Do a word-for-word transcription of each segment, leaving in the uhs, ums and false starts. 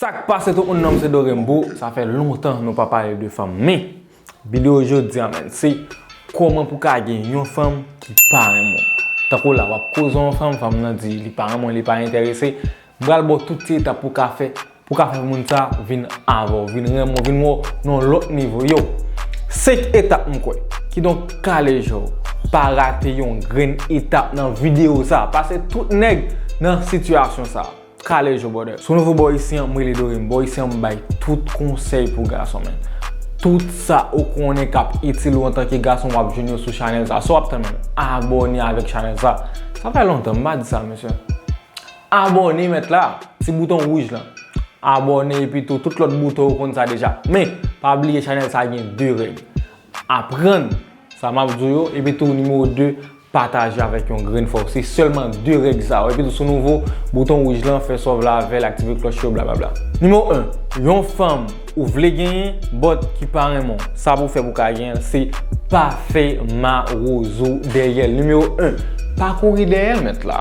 Sa k pase tout moun, non m se Dorembo. Sa fè lontan nou pa pale de fanm. Men, videyo jodi a, menn, se kòman pou ka gen yon fanm ki pa renmen w. Tankou la, w ap koze yon fanm, fanm nan di li pa renmen w, li pa enterese. M pral ba w tout ti etap pou ka fè, pou ka fè moun sa vin avè w, vin renmen w, vin wè w nan yon lòt nivo. Yo, senk etap m kwè. Kidonk, kale je w. Pa rate yon grenn etap nan videyo sa. Pase tout nèg nan sitiyasyon sa. Kale je w, brother. Si w nouvo bò isi an, m rele Dorembo isi an, m bay tout konsèy pou gason, menn. Tout sa ou konnen k ap itil ou antanke gason, w ap jwenn yo sou chanèl sa. Sa w ap tann, menn? Abòne avèk chanèl sa. Sa fè lontan m pa di sa, mesye. Abòne, mèt la. Ti bouton wouj lan. Abòne, epi tou, tout lòt bouton ou konn sa deja. Men, pa bliye chanèl sa gen de règ. Aprann sa m ap di w yo, epi tou nimewo de, pataje avèk yon grenn fò w. Se sèlman de règ sa yo. Epi tou si w nouvo, bouton wouj lan, fè sa w vle avè l, aktive klòch yo, blablabla. Nimewo en, yon fanm ou vle genyen, but ki pa renmen w. Sa pou w fè pou w ka genyen l, se pa fè mawozo dèyè l. Nimewo en, pa kouri dèyè l, mèt la.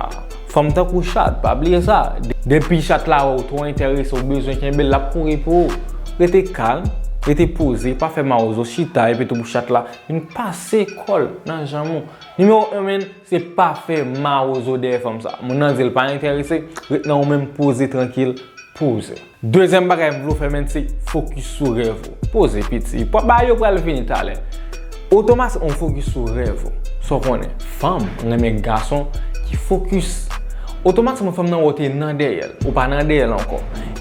Fanm tankou chat, pa bliye sa. Depi chat la wè w twò enterese, w bezwen kenbe l, l ap kouri pou ou. Rete kalm, rete poze, pa fè mawozo, chita, epi tou pou chat la vin pase kò l nan janm ou. Nimewo en, menn, se pa fè mawozo dèyè fanm sa. Moun nan di l pa enterese, ret nan ou menm, poze trankil, poze. Dezyèm bagay m vle w fè, menn, se fokis sou rèv ou. Poze, piti. Pwa ba yo pral vini talè. Otomatikman w fokis sou rèv ou. Sa w konnen, fanm renmen gason ki fokis. Otomatikman fanm nan wè w te nan dèyè l, ou pa nan dèyè l ankò.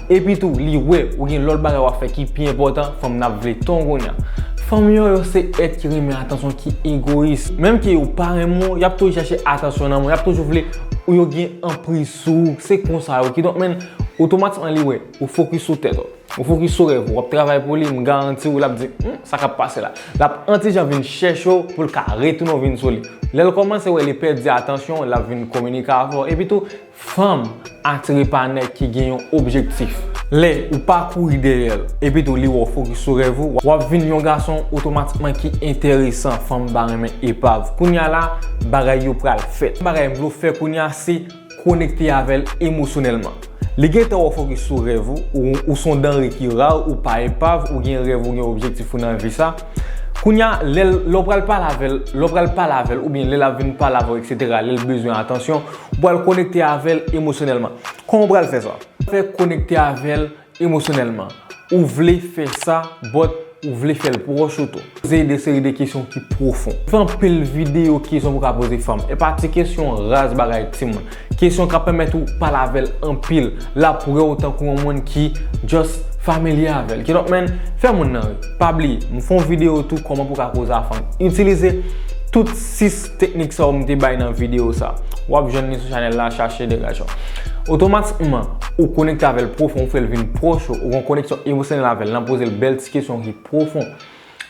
Epi tou, li wè ou gen lòt bagay w ap fè ki pi enpòtan, fanm nan ap vle tan w kounye a. Fanm yo, yo se èt ki renmen atansyon, ki egoyis. Menm ke yo pa renmen w, y ap toujou chèche atansyon nan men w, y ap toujou vle ou yo gen anpriz sou ou. Se konsa yo. Kidonk, menn, otomatikman li wè ou fokis sou tèt ou. Ou fokis sou rèv ou, w ap travay pou li, m garanti w, l ap di, hmm, sa k ap pase la? L ap antijan vin chèche w pou l ka retounen w vin sou li. Lè l kòmanse wè li pèdi atansyon w, l ap vin kominike avè w. Epi tou, fanm atire pa nèg ki gen yon objektif. Lè ou pa kouri dèyè l, epi tou li wè w fokis sou rèv ou, w ap vin yon gason otomatikman ki enteresan, fanm pa renmen epav. Kounye a la, bagay yo pral fèt. Bagay m vle w fè kounye a se konekte avè l emosyonèlman. Li gentan wè w fokis sou rèv ou, ou, ou se yon danre ki ra, ou pa epav, ou gen rèv, ou gen objektif ou nan vi sa. Kounye a, lè l, lè w pral pale avè l, lè w pral pale avè l, oubyen lè l ap vin pale avè w, etsetera, lè l bezwen atansyon, ou pral konekte avè l emosyonèlman. Kòman w pral fè sa? Fè konekte avè l emosyonèlman. Ou vle fè sa, but ou vle fè l pwòch ou tou. Poze de seri de kesyon ki pwofon. Fè anpil videyo kesyon pou ka poze fanm. E pa ti kesyon raz bagay timoun. Kesyon k ap pèmèt ou pale avè l anpil. L ap wè w tankou yon moun ki just familye avè l. Kidonk, menn, fè moun nan ri. Pa bliye, m fè yon videyo tou kòman pou ka koze a fanm. Itilize tout sis teknik sa yo m te bay nan videyo sa. W ap jwenn li sou chanèl la, chache Degajon. Otomatikman, ou konekte avè l pwofon, ou fè l vin pwòch ou, ou gen koneksyon emosyonèl avè l, nan poze l bèl ti kesyon ki pwofon.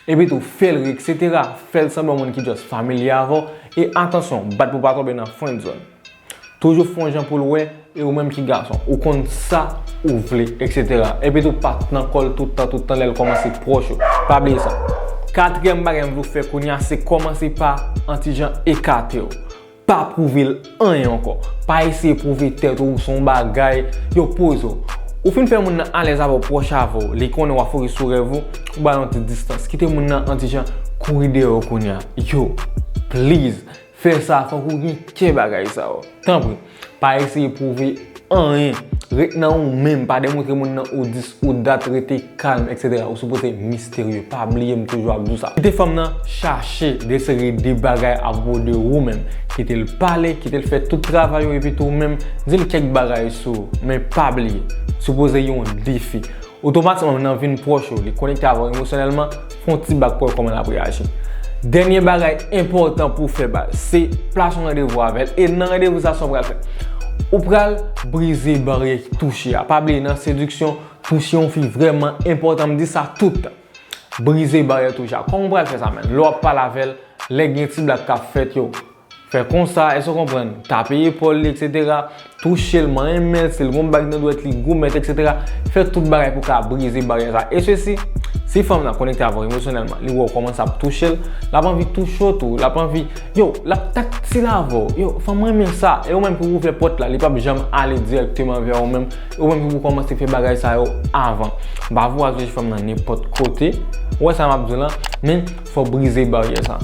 Epi tou, fè l ri, etsetera. Fè l sanble yon moun ki just familye avè w. E atansyon, bat pou w pa tonbe nan friend zone. Toujou fè yon jan pou l wè, e ou menm ki gason, ou konn sa ou vle, etsetera. Epi tou, pa t nan kò l tout tan, tout tan lè l kòmanse pwòch ou. Pa bliye sa. Katriyèm bagay m vle w fè kounye a, se kòmanse pa antijan ekate w. Pa pwouve l anyen ankò. Pa eseye pwouve tèt ou ou se yon bagay. Yo, poze w. Ou fin fè moun nan alèz avè w, pwòch avè w, li konnen w ap fokis sou rèv ou, ou ba l yon ti distans. Kite moun nan antijan kouri dèyè w kounye a. Yo, please, fè sa, fòk ou gen kè bagay sa yo. Tanpri, pa eseye pwouve anyen. Ret nan ou menm, pa demontre moun nan ou dis ou dat, rete kalm, etsetera. Ou sipoze misterye. Pa bliye m toujou ap di w sa. Kite fanm nan chache de seri de bagay apwopo de ou menm. Kite l pale, kite l fè tout travay ou epi tou ou menm, di l kèk bagay sou ou. Men pa bliye, sipoze yon defi. Otomatikman, moun nan vin pwòch ou, li konekte avè w emosyonèlman, fè yon ti bak pou wè kòman l ap reyaji. Dènye bagay enpòtan pou w fè, baz, se plase yon randevou avè l. E nan randevou sa, sa w pral fè? Ou pral brize baryè ki touche a. Pa bliye, nan sediksyon, touche yon fi vrèman enpòtan. M di sa tout tan. Brize baryè touche a. Kòman w pral fè sa, menn? Lè w ap pale avè l, lè gen ti blag k ap fèt yo, Fè konsa, èske w konprann? Tape epòl li, etsetera. Touche l, manyen men l, si l gon bag nan dwèt li, goumèt, etsetera. Fè tout bagay pou w ka brize baryè sa. E sesi, si fanm nan konekte avè w emosyonèlman, li wè w kòmanse ap touche l, l ap anvi touche w tou, l ap anvi, yo, l ap taktil avè w. Yo, fanm renmen sa. E ou menm pou w ouvè pòt la, li p ap janm ale dirèkteman vè ou menm. E ou menm pou w kòmanse fè bagay sa yo avan. M pa voye al chèche fanm nan nenpòt kote. Ou wè sa m ap di w lan, men fò w brize baryè sa.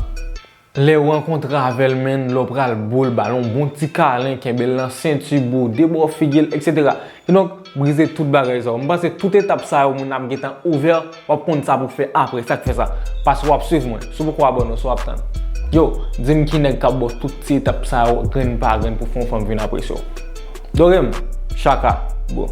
Lè w rankontre avè l, menn, lè w pral bo l, ba l yon bon ti kalen, kenbe l nan senti, bo, de bò figi l, etsetera. Kidonk, brize tout bagay sa yo. M panse tout etap sa yo, moun ap gentan ouvè, w ap konn sa pou w fè apre, sa k fè sa. Paske w ap swiv mwen, si w poko abòne, sa w ap tann? Yo, di m ki nèg k ap ba w tout ti etap sa yo, grenn pa grenn, pou fè yon fanm vin apresye w. Dorem, chaka, bro.